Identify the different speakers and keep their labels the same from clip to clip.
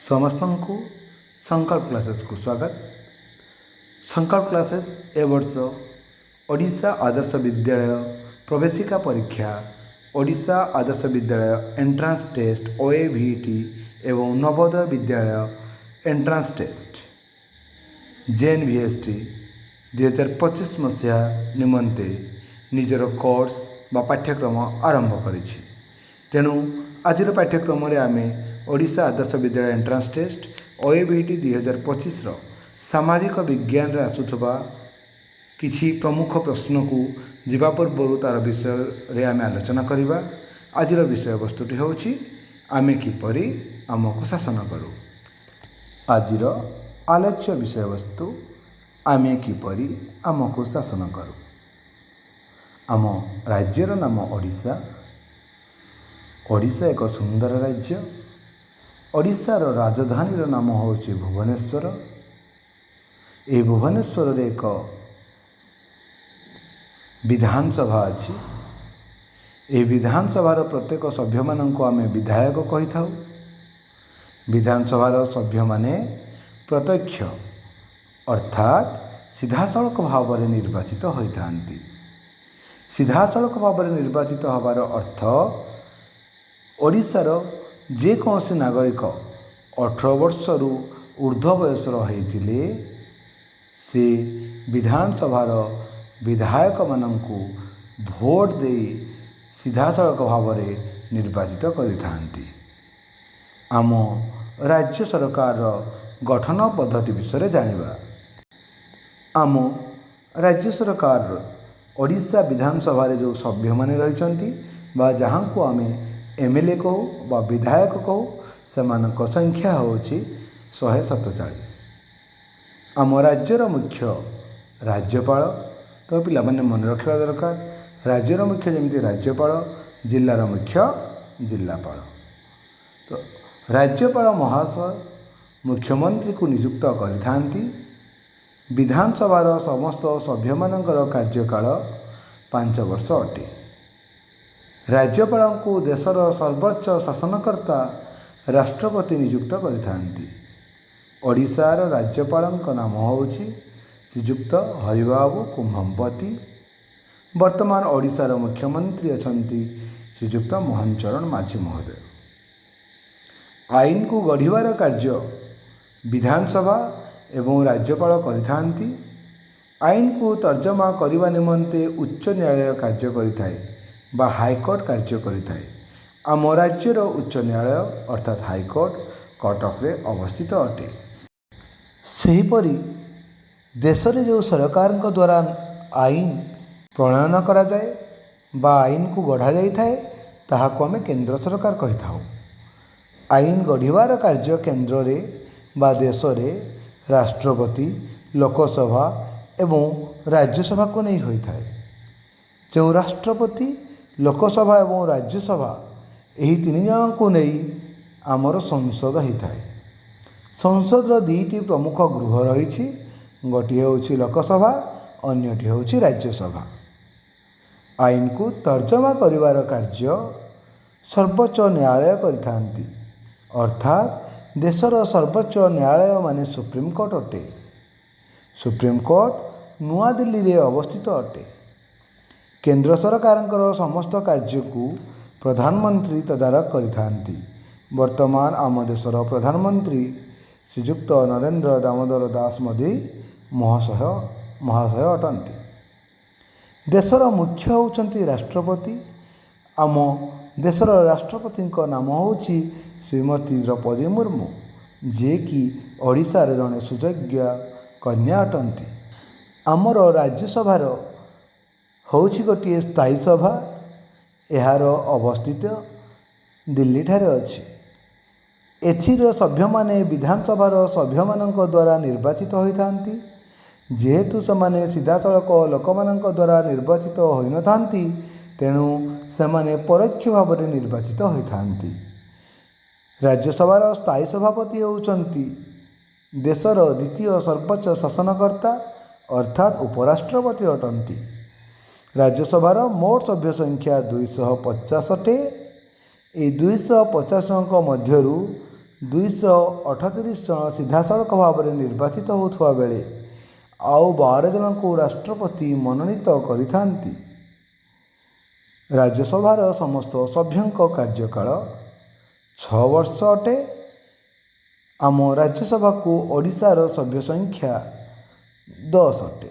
Speaker 1: ସମସ୍ତଙ୍କୁ ସଂକଳ୍ପ କ୍ଲାସେସ୍କୁ ସ୍ୱାଗତ। ସଂକଳ୍ପ କ୍ଲାସେସ୍ ଏ ବର୍ଷ ଓଡ଼ିଶା ଆଦର୍ଶ ବିଦ୍ୟାଳୟ ପ୍ରବେଶିକା ପରୀକ୍ଷା, ଓଡ଼ିଶା ଆଦର୍ଶ ବିଦ୍ୟାଳୟ ଏଣ୍ଟ୍ରାନ୍ସ ଟେଷ୍ଟ OAVT ଏବଂ ନବୋଦୟ ବିଦ୍ୟାଳୟ ଏଣ୍ଟ୍ରାନ୍ସ ଟେଷ୍ଟ JNVST 2025 ମସିହା ନିମନ୍ତେ ନିଜର କୋର୍ସ ବା ପାଠ୍ୟକ୍ରମ ଆରମ୍ଭ କରିଛି। ତେଣୁ ଆଜିର ପାଠ୍ୟକ୍ରମରେ ଆମେ ଓଡ଼ିଶା ଆଦର୍ଶ ବିଦ୍ୟାଳୟ ଏଣ୍ଟ୍ରାନ୍ସ ଟେଷ୍ଟ OAVT 2025ର ସାମାଜିକ ବିଜ୍ଞାନରେ ଆସୁଥିବା କିଛି ପ୍ରମୁଖ ପ୍ରଶ୍ନକୁ ଯିବା ପୂର୍ବରୁ ତା'ର ବିଷୟରେ ଆମେ ଆଲୋଚନା କରିବା। ଆଜିର ବିଷୟବସ୍ତୁଟି ହେଉଛି, ଆମେ କିପରି ଆମକୁ ଶାସନ କରୁ। ଆଜିର ଆଲୋଚ୍ୟ ବିଷୟବସ୍ତୁ, ଆମେ କିପରି ଆମକୁ ଶାସନ କରୁ। ଆମ ରାଜ୍ୟର ନାମ ଓଡ଼ିଶା। ଓଡ଼ିଶା ଏକ ସୁନ୍ଦର ରାଜ୍ୟ। ଓଡ଼ିଶାର ରାଜଧାନୀର ନାମ ହେଉଛି ଭୁବନେଶ୍ୱର। ଏହି ଭୁବନେଶ୍ୱରରେ ଏକ ବିଧାନସଭା ଅଛି। ଏହି ବିଧାନସଭାର ପ୍ରତ୍ୟେକ ସଭ୍ୟମାନଙ୍କୁ ଆମେ ବିଧାୟକ କହିଥାଉ। ବିଧାନସଭାର ସଭ୍ୟମାନେ ପ୍ରତ୍ୟକ୍ଷ ଅର୍ଥାତ୍ ସିଧାସଳଖ ଭାବରେ ନିର୍ବାଚିତ ହୋଇଥାନ୍ତି। ସିଧାସଳଖ ଭାବରେ ନିର୍ବାଚିତ ହେବାର ଅର୍ଥ, ଓଡ଼ିଶାର ଯେକୌଣସି ନାଗରିକ 18 ବର୍ଷରୁ ଉର୍ଦ୍ଧ୍ୱ ବୟସର ହୋଇଥିଲେ ସେ ବିଧାନସଭାର ବିଧାୟକମାନଙ୍କୁ ଭୋଟ ଦେଇ ସିଧାସଳଖ ଭାବରେ ନିର୍ବାଚିତ କରିଥାନ୍ତି। ଆମ ରାଜ୍ୟ ସରକାରର ଗଠନ ପଦ୍ଧତି ବିଷୟରେ ଜାଣିବା। ଆମ ରାଜ୍ୟ ସରକାର ଓଡ଼ିଶା ବିଧାନସଭାରେ ଯେଉଁ ସଭ୍ୟମାନେ ରହିଛନ୍ତି ବା ଯାହାଙ୍କୁ ଆମେ MLA କହୁ ବା ବିଧାୟକ କହୁ, ସେମାନଙ୍କ ସଂଖ୍ୟା ହେଉଛି 147। ଆମ ରାଜ୍ୟର ମୁଖ୍ୟ ରାଜ୍ୟପାଳ। ତ ପିଲାମାନେ ମନେ ରଖିବା ଦରକାର, ରାଜ୍ୟର ମୁଖ୍ୟ ଯେମିତି ରାଜ୍ୟପାଳ, ଜିଲ୍ଲାର ମୁଖ୍ୟ ଜିଲ୍ଲାପାଳ। ତ ରାଜ୍ୟପାଳ ମହାଶୟ ମୁଖ୍ୟମନ୍ତ୍ରୀକୁ ନିଯୁକ୍ତ କରିଥାନ୍ତି। ବିଧାନସଭାର ସମସ୍ତ ସଭ୍ୟମାନଙ୍କର କାର୍ଯ୍ୟକାଳ 5 ବର୍ଷ ଅଟେ। ରାଜ୍ୟପାଳଙ୍କୁ ଦେଶର ସର୍ବୋଚ୍ଚ ଶାସନକର୍ତ୍ତା ରାଷ୍ଟ୍ରପତି ନିଯୁକ୍ତ କରିଥାନ୍ତି। ଓଡ଼ିଶାର ରାଜ୍ୟପାଳଙ୍କ ନାମ ହେଉଛି ଶ୍ରୀଯୁକ୍ତ ହରିବାବୁ କୁମ୍ଭମପତି। ବର୍ତ୍ତମାନ ଓଡ଼ିଶାର ମୁଖ୍ୟମନ୍ତ୍ରୀ ଅଛନ୍ତି ଶ୍ରୀଯୁକ୍ତ ମୋହନ ଚରଣ ମାଝୀ ମହୋଦୟ। ଆଇନକୁ ଗଢ଼ିବାର କାର୍ଯ୍ୟ ବିଧାନସଭା ଏବଂ ରାଜ୍ୟପାଳ କରିଥାନ୍ତି। ଆଇନକୁ ତର୍ଜମା କରିବା ନିମନ୍ତେ ଉଚ୍ଚ ନ୍ୟାୟାଳୟ କାର୍ଯ୍ୟ କରିଥାଏ ବା ହାଇକୋର୍ଟ କାର୍ଯ୍ୟ କରିଥାଏ। ଆମ ରାଜ୍ୟର ଉଚ୍ଚ ନ୍ୟାୟାଳୟ ଅର୍ଥାତ୍ ହାଇକୋର୍ଟ କଟକରେ ଅବସ୍ଥିତ ଅଟେ। ସେହିପରି ଦେଶରେ ଯେଉଁ ସରକାରଙ୍କ ଦ୍ୱାରା ଆଇନ ପ୍ରଣୟନ କରାଯାଏ ବା ଆଇନକୁ ଗଢ଼ାଯାଇଥାଏ, ତାହାକୁ ଆମେ କେନ୍ଦ୍ର ସରକାର କହିଥାଉ। ଆଇନ ଗଢ଼ିବାର କାର୍ଯ୍ୟ କେନ୍ଦ୍ରରେ ବା ଦେଶରେ ରାଷ୍ଟ୍ରପତି, ଲୋକସଭା ଏବଂ ରାଜ୍ୟସଭାକୁ ନେଇ ହୋଇଥାଏ। ଯେଉଁ ରାଷ୍ଟ୍ରପତି, ଲୋକସଭା ଏବଂ ରାଜ୍ୟସଭା, ଏହି ତିନି ଜଣଙ୍କୁ ନେଇ ଆମର ସଂସଦ ହୋଇଥାଏ। ସଂସଦର ଦୁଇଟି ପ୍ରମୁଖ ଗୃହ ରହିଛି। ଗୋଟିଏ ହେଉଛି ଲୋକସଭା, ଅନ୍ୟଟି ହେଉଛି ରାଜ୍ୟସଭା। ଆଇନକୁ ତର୍ଜମା କରିବାର କାର୍ଯ୍ୟ ସର୍ବୋଚ୍ଚ ନ୍ୟାୟାଳୟ କରିଥାନ୍ତି, ଅର୍ଥାତ୍ ଦେଶର ସର୍ବୋଚ୍ଚ ନ୍ୟାୟାଳୟ ମାନେ ସୁପ୍ରିମକୋର୍ଟ ଅଟେ। ସୁପ୍ରିମକୋର୍ଟ ନୂଆଦିଲ୍ଲୀରେ ଅବସ୍ଥିତ ଅଟେ। କେନ୍ଦ୍ର ସରକାରଙ୍କର ସମସ୍ତ କାର୍ଯ୍ୟକୁ ପ୍ରଧାନମନ୍ତ୍ରୀ ତଦାରଖ କରିଥାନ୍ତି। ବର୍ତ୍ତମାନ ଆମ ଦେଶର ପ୍ରଧାନମନ୍ତ୍ରୀ ଶ୍ରୀଯୁକ୍ତ ନରେନ୍ଦ୍ର ଦାମୋଦର ଦାସ ମୋଦି ମହାଶୟ ଅଟନ୍ତି। ଦେଶର ମୁଖ୍ୟ ହେଉଛନ୍ତି ରାଷ୍ଟ୍ରପତି। ଆମ ଦେଶର ରାଷ୍ଟ୍ରପତିଙ୍କ ନାମ ହେଉଛି ଶ୍ରୀମତୀ ଦ୍ରୌପଦୀ ମୁର୍ମୁ, ଯିଏକି ଓଡ଼ିଶାର ଜଣେ ସୁଯୋଗ୍ୟ କନ୍ୟା ଅଟନ୍ତି। ଆମର ରାଜ୍ୟସଭାର ହେଉଛି ଗୋଟିଏ ସ୍ଥାୟୀ ସଭା। ଏହାର ଅବସ୍ଥିତ ଦିଲ୍ଲୀଠାରେ ଅଛି। ଏଥିର ସଭ୍ୟମାନେ ବିଧାନସଭାର ସଭ୍ୟମାନଙ୍କ ଦ୍ୱାରା ନିର୍ବାଚିତ ହୋଇଥାନ୍ତି। ଯେହେତୁ ସେମାନେ ସିଧାସଳଖ ଲୋକମାନଙ୍କ ଦ୍ୱାରା ନିର୍ବାଚିତ ହୋଇନଥାନ୍ତି, ତେଣୁ ସେମାନେ ପରୋକ୍ଷ ଭାବରେ ନିର୍ବାଚିତ ହୋଇଥାନ୍ତି। ରାଜ୍ୟସଭାର ସ୍ଥାୟୀ ସଭାପତି ହେଉଛନ୍ତି ଦେଶର ଦ୍ୱିତୀୟ ସର୍ବୋଚ୍ଚ ଶାସନକର୍ତ୍ତା ଅର୍ଥାତ୍ ଉପରାଷ୍ଟ୍ରପତି ଅଟନ୍ତି। ରାଜ୍ୟସଭାର ମୋଟ ସଭ୍ୟ ସଂଖ୍ୟା 250 ଅଟେ। ଏହି 250 ଜଣଙ୍କ ମଧ୍ୟରୁ 238 ଜଣ ସିଧାସଳଖ ଭାବରେ ନିର୍ବାଚିତ ହେଉଥିବା ବେଳେ ଆଉ 12 ଜଣଙ୍କୁ ରାଷ୍ଟ୍ରପତି ମନୋନୀତ କରିଥାନ୍ତି। ରାଜ୍ୟସଭାର ସମସ୍ତ ସଭ୍ୟଙ୍କ କାର୍ଯ୍ୟକାଳ 6 ବର୍ଷ ଅଟେ। ଆମ ରାଜ୍ୟସଭାକୁ ଓଡ଼ିଶାର ସଭ୍ୟ ସଂଖ୍ୟା 10 ଅଟେ।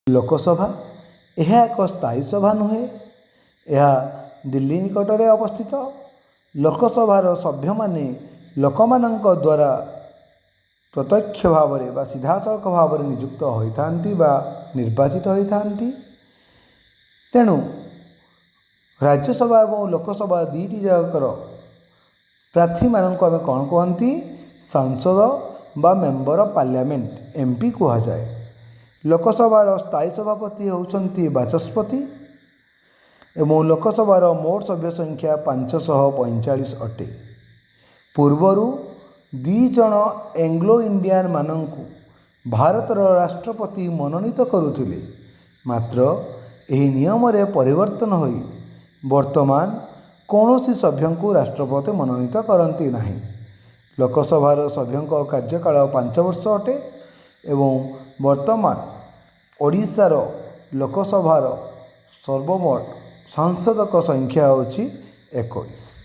Speaker 1: ଲୋକସଭା, ଏହା ଏକ ସ୍ଥାୟୀ ସଭା ନୁହେଁ। ଏହା ଦିଲ୍ଲୀ ନିକଟରେ ଅବସ୍ଥିତ। ଲୋକସଭାର ସଭ୍ୟମାନେ ଲୋକମାନଙ୍କ ଦ୍ୱାରା ପ୍ରତ୍ୟକ୍ଷ ଭାବରେ ବା ସିଧାସଳଖ ଭାବରେ ନିଯୁକ୍ତ ହୋଇଥାନ୍ତି ବା ନିର୍ବାଚିତ ହୋଇଥାନ୍ତି। ତେଣୁ ରାଜ୍ୟସଭା ଏବଂ ଲୋକସଭା ଦୁଇଟି ଯାକର ପ୍ରାର୍ଥୀମାନଙ୍କୁ ଆମେ କ'ଣ କୁହନ୍ତି? ସାଂସଦ ବା ମେମ୍ବର ଅଫ୍ ପାର୍ଲିଆମେଣ୍ଟ, ଏମ୍ପି କୁହାଯାଏ। ଲୋକସଭାର ସ୍ଥାୟୀ ସଭାପତି ହେଉଛନ୍ତି ବାଚସ୍ପତି ଏବଂ ଲୋକସଭାର ମୋଟ ସଭ୍ୟ ସଂଖ୍ୟା 545 ଅଟେ। ପୂର୍ବରୁ ଦୁଇ ଜଣ ଏଙ୍ଗ୍ଲୋ ଇଣ୍ଡିଆନମାନଙ୍କୁ ଭାରତର ରାଷ୍ଟ୍ରପତି ମନୋନୀତ କରୁଥିଲେ। ମାତ୍ର ଏହି ନିୟମରେ ପରିବର୍ତ୍ତନ ହୋଇ ବର୍ତ୍ତମାନ କୌଣସି ସଭ୍ୟଙ୍କୁ ରାଷ୍ଟ୍ରପତି ମନୋନୀତ କରନ୍ତି ନାହିଁ। ଲୋକସଭାର ସଭ୍ୟଙ୍କ କାର୍ଯ୍ୟକାଳ 5 ବର୍ଷ ଅଟେ ଏବଂ ବର୍ତ୍ତମାନ ଓଡ଼ିଶାର ଲୋକସଭାର ସର୍ବମୋଟ ସାଂସଦଙ୍କ ସଂଖ୍ୟା ହେଉଛି 21।